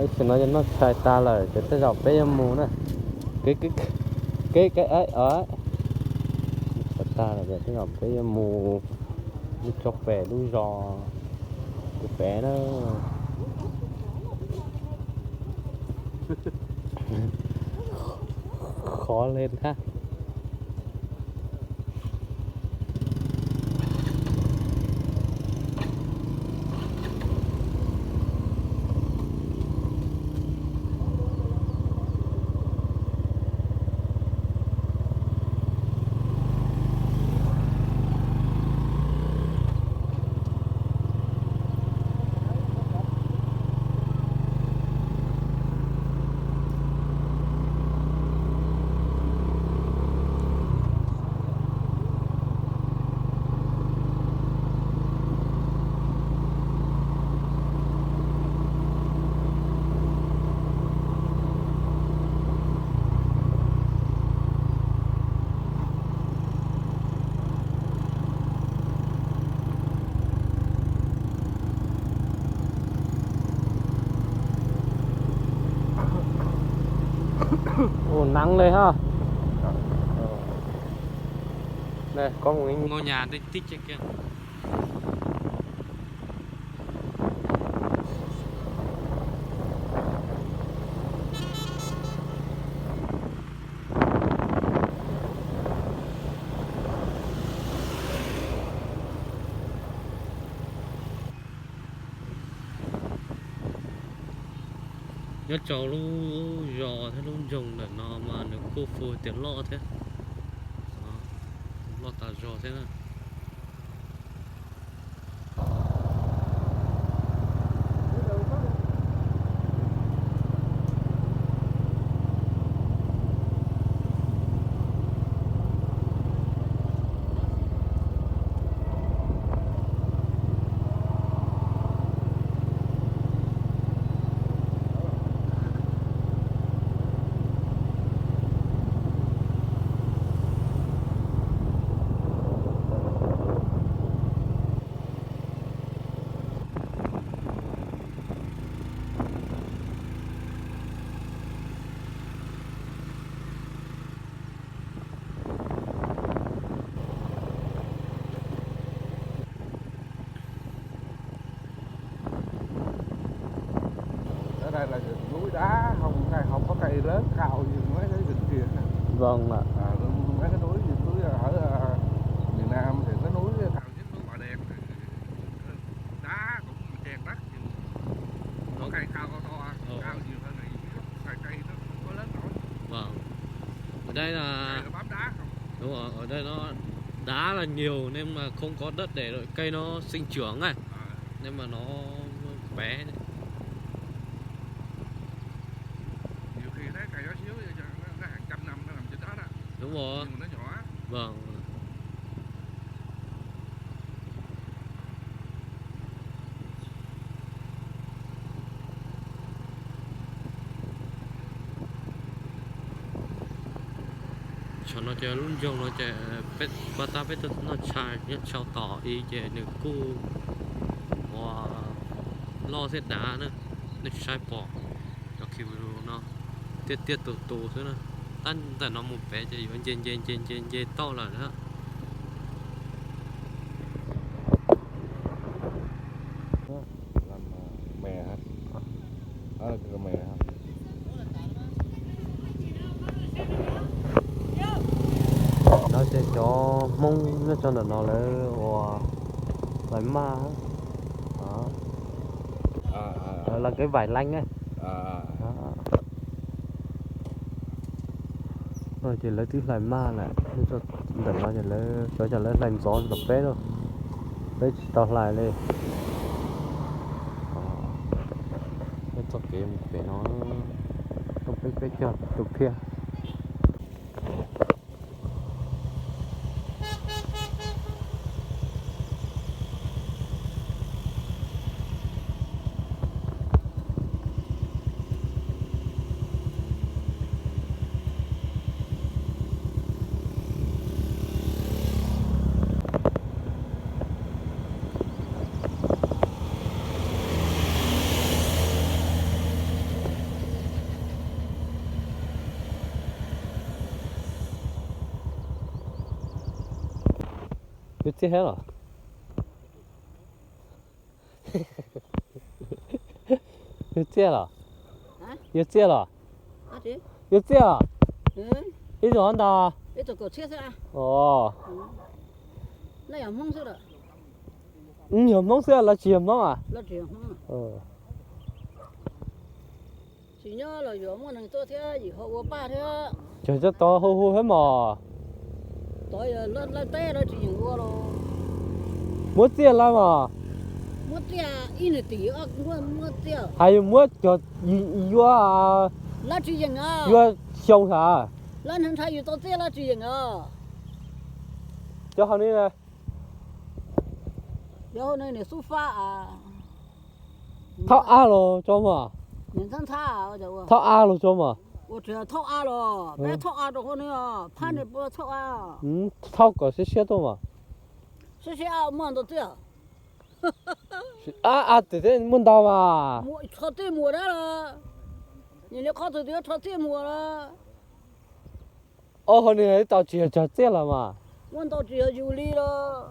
Ib sim no yog noj tshais tag lawm ces tej zaum peb yuav mus na. Kev, kev, kev, kev, tshais tag lawm ces tej zaum peb yuav mus, mus tso pem lub zos pem na. Khov li ntag. Ua neeb li ha. Đây, có một cái ngôi nhà di tích trên kia. Nyob rau lub zos thiab lub nroog ntawm no mas nws kuj hu tias loj thiab, loj tas zog thiab na. Ở đây là rừng núi đá, không, không có cây lớn cao như mấy cái rừng kia. Vâng ạ. À, mấy cái núi, núi ở, à, miền Nam thì có núi cao nhất núi Bà Đen. Đá cũng chèn đất, có cây cao to to, cao nhiều hơn này, cây, cây nó không có lớn nổi. Vâng. Ở đây là, cây nó bám đá không. Đúng rồi, ở đây nó đá là nhiều nên mà không có đất để cây nó sinh trưởng này. Ờ. Nên mà nó bé. Nhiều khi thấy cây đó xíu, nó, nó hàng trăm năm nó nằm trên đó đó. Đúng rồi. Nhưng mà nó nhỏ. Vâng. Tsam no ces lub nroog no ces pab tab peb tuaj noj tshais nyob tsau tom ib ces nws kuj ua loj thiab dav na, nej saib pom cov khi no tiaj tiaj tus tus xwb na. Tab ntawm no mus pem ces yuav nce nce nce nce nce toj lawm na. Làm, à, mè hả? Đó là mè hả? No ces cov Hmoob nyob rau ntawm no lawv ua hlais maj, hlais kev vaim leej. Ces lawv twb hlais maj lawm, ntawm no ces lawv cov, cov lawv hlais ntxov tom peb lauj, peb tsis tau hlais li. Peb txoj kev mus pem no, peb, peb cog tus phiaj. Yuav txiaj thiab los? Yuav txiaj los? Yuav txiaj los? Yuav txiaj los? Ib tug hov ntau. Os, yog Hmoob xwb los tsis yog Hmoob ah? Tsis nyob los yuav muaj neeg tuaj thiab yim ho ua paj thiab. Cog cov tod hu hu thiab mos. Tod yog lawv teb lawv tsis yeem ua los. Muab txiaj lawm mos. Muab txiaj ib nus tim muab txiaj. Hais yus muab cog yuav, lawv tsis yeem os. Yuav xyoo thav. Lawv nrhav nrhav yus tau txiaj lawv tsis yeem os. Cov hauv ni, cov hauv ni niam xub fab. Thaub ab los tso mas. Thaub ab los tso mas. Ua tsis thaub ab los peb thaub ab rau hauv ni, phab ni puas thaub ab. Thaub kom siab siab tuaj mas. Siab siab muaj ntau txiaj. Ab, ab, txiaj muaj ntau mas. Rho txiaj muag dab los, nws li qhov twg twb rho txiaj muag los. Ob hauv ni tau tsis yog cog txiaj los mas. Muaj ntau tsis yog yus li los.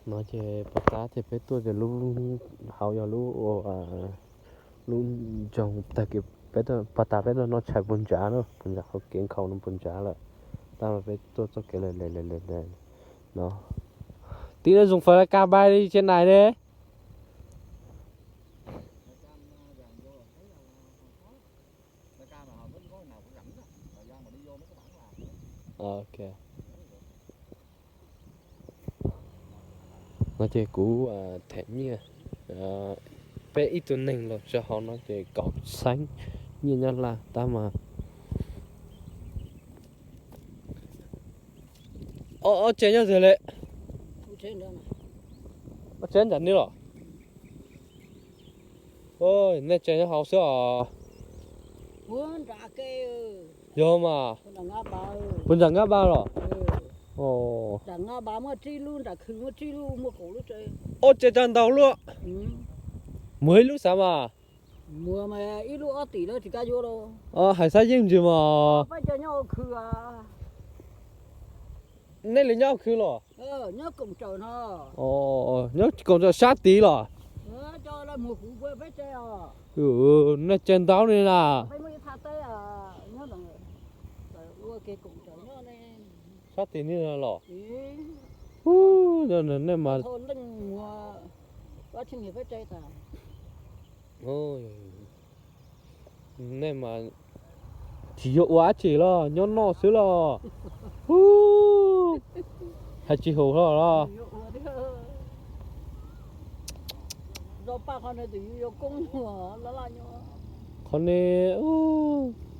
No ces pos tab ces peb tuaj ces lub hauv yog lub, lub nroog tag kis pos tab peb tuaj noj tshais puag nrad na, puag nrad hauv kev nkhaus no puag nrad lawm. Tab mas peb tuaj txoj kev lawm no. Tib no zoo fais laj kab npai li tsev nais ne. No ces kuv them nyiaj peb ib tug neeg los tso hauv no ces kaum xeeb nyiaj Nyab Laj tab mas. Ob tsev nyob twg li? Ob tsev nram ni los? Nej tsev nyob hauv xwb os. Yog mas. Puas nram Nkaj Npab los? Ob tsev tsa ntau luaj. Muag ib lub xav mas. Hais xab yeej ntsis mas. Nej li nyob khw los? Nyob koom tsawm sab tid los? Nej tsev ntau li na. Sab tid ni los? Nej mas nej mas tsis yog ua dab tsi los nyob noj xwb los? Hais tsis haum los? Qhov ni,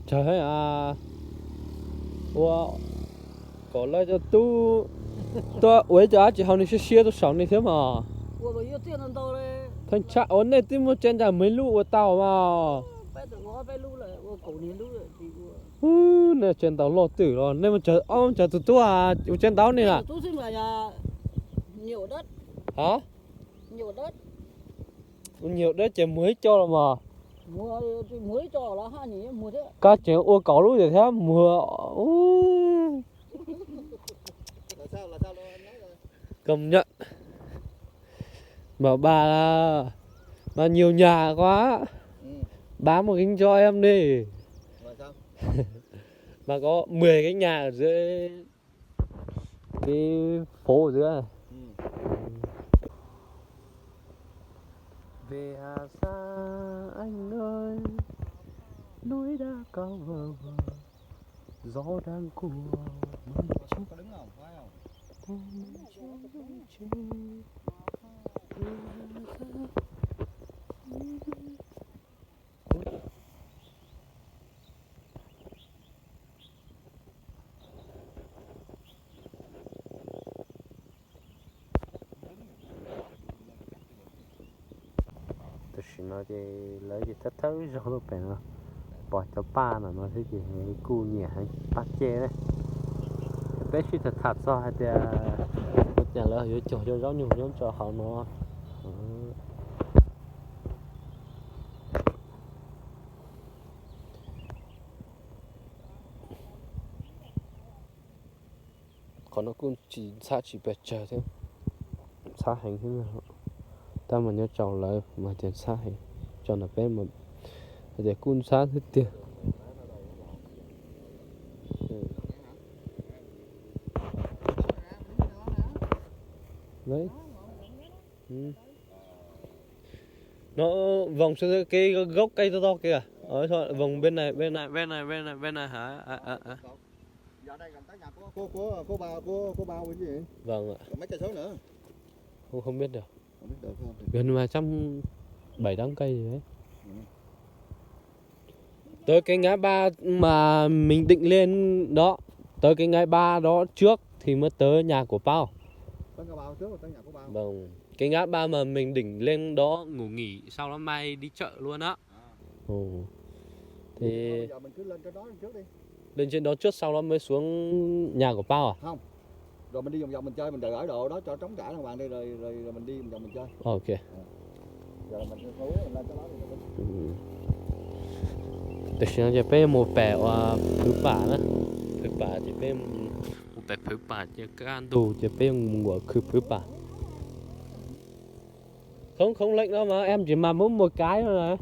tsawg heev as. Ua kom lawv cov tub tuaj ua ib co dab tsi hauv ni siab siab tuaj saum ni thiab mas. Pheej tshaj ua nej twb muaj tsev nram Maiv Lub ua tau mas. Nej tsev ntau loj twm los nej mus tsawg ob tsawg tus tub ua tsev ntau ni na? Nyuam dawb ces muag ib co los mas. Kab tseem ua kaum lub thiab muag. Công nhận. Mà bà là nhiều nhà quá. Bà một gánh cho em đi. Bà có mười cái nhà ở dưới cái phố ở dưới. Về Hà Sa anh ơi, núi đá cao vời vời, gió đang cua mây trắng. Em mong trôi trên. Về Hà Sa. Tam sim no ces lawv ces thawb thawb zog tuaj pem no, pom cov paj no no xwb ces kuj nyiam heev, paj ceg na. Peb sib tham tham txog hais tias ua cas lawv yuav cog cov zaub nyuj nyob rau hauv no. Ua Qhov no kuj tsis ntxhab tsis pes tsawg thiab, ntxhab heev thiab. Tab mas nyob rau lawv mas tias ntxhab heev, tso ntawm peb mas hais tias kuj ntxhab thiab tiag. Nó vòng sang cái gốc cây to to kìa. Ờ, thôi, vòng bên này, bên này, bên này, bên này, bên này hả? À, à, à. Vâng ạ. Không, không biết được. Gần mà trăm bảy tám cây gì đấy. Tới cái ngã ba mà mình định lên đó, tới cái ngã ba đó trước thì mới tới nhà của Pao. Vâng, cái ngã ba mà mình định lên đó ngủ nghỉ sau đó mai đi chợ luôn á. Ồ. Thế lên trên đó trước, sau đó mới xuống nhà của Pao à? Không. Rồi mình đi vòng vòng mình chơi, mình đợi ở đó cho trống trải đàng hoàng đi, rồi, rồi, rồi mình đi vòng vòng mình chơi. Ok. Giờ là mình lên tới đó đi. Tam sim no ces peb mus pem ua phwv pam na. Phwv pam ces peb mus pem phwv pam ces kaj ntug ces peb mus ua khw phwv pam. Không, không lệnh đâu mà, em chỉ mà muốn một cái thôi mà.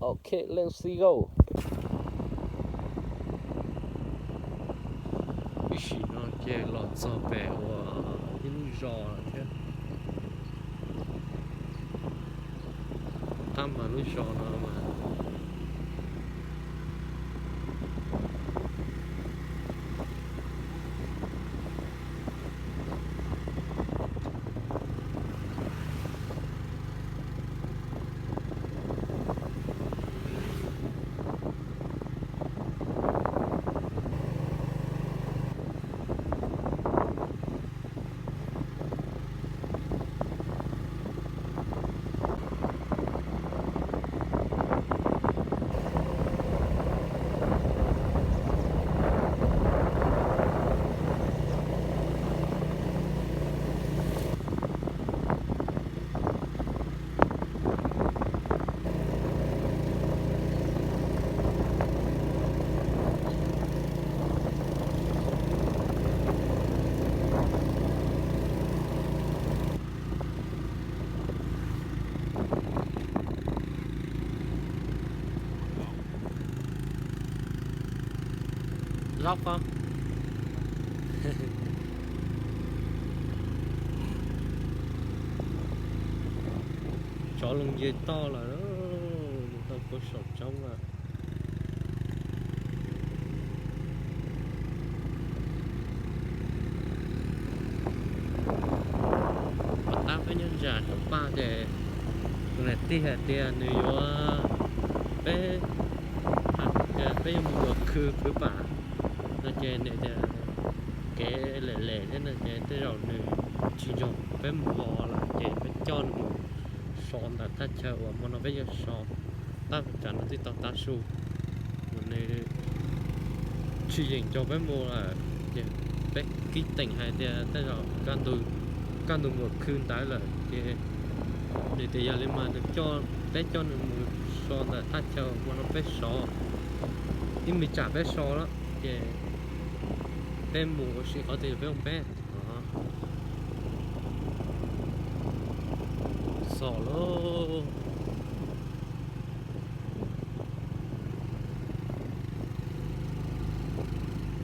Ok, let's go. Ib sim no ces los txog pem ua ib lub zos lawm thiab. Tab mas lub zos no mas Dốc không? Tsov loo ye toj lawm, tau kuv saum tsob lawm. Pom tab peb nyob ntsa saum paj ces tus niam tij hais tias nws yuav, peb, peb yuav mus ua khw phwv pam no ces nws tias kev lem lem thiab no ces tej zaum nws tsis nrog peb mus los lawm ces peb coj nws mus so ntawm thaj chaw uas hmo no peb yuav so. Tab tsam no twb tau tav su, nws tsis yeem nrog peb mus lawm ces peb kib teem hais tias tej zaum kaj ntug mus khw ntawd lawm ces nws tias yog li mas nws coj, peb coj nws mus so ntawm thaj chaw hmo no peb so, ib me tsam peb so lawm ces peb mus ua si qhov twg peb mus peb. Xom lauj.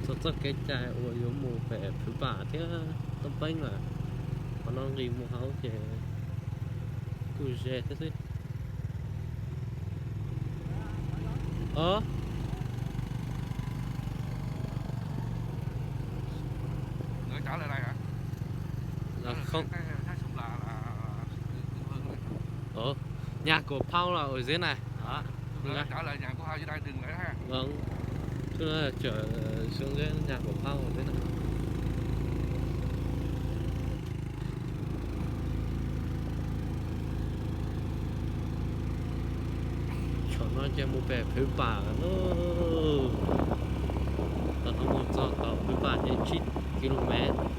Txog txoj kev cai uas yuav mus pem phwv pam thiab Toob Peeb lawm, qhov no nqis mus hauv ces kuj ze thiab xwb. Ov, Ơ, nhà của Phong là ở dưới này. Đó. Đó, là nhà của Phong dưới đây, đừng lấy ha. Vâng. Chúng nó chở, ờ, xuống dưới nhà của Phong ở dưới này. Thaum no ces mus pem Phwv Pam lawm. Thaum no mus txog tom Phwv Pam ces tsib ki lô mev.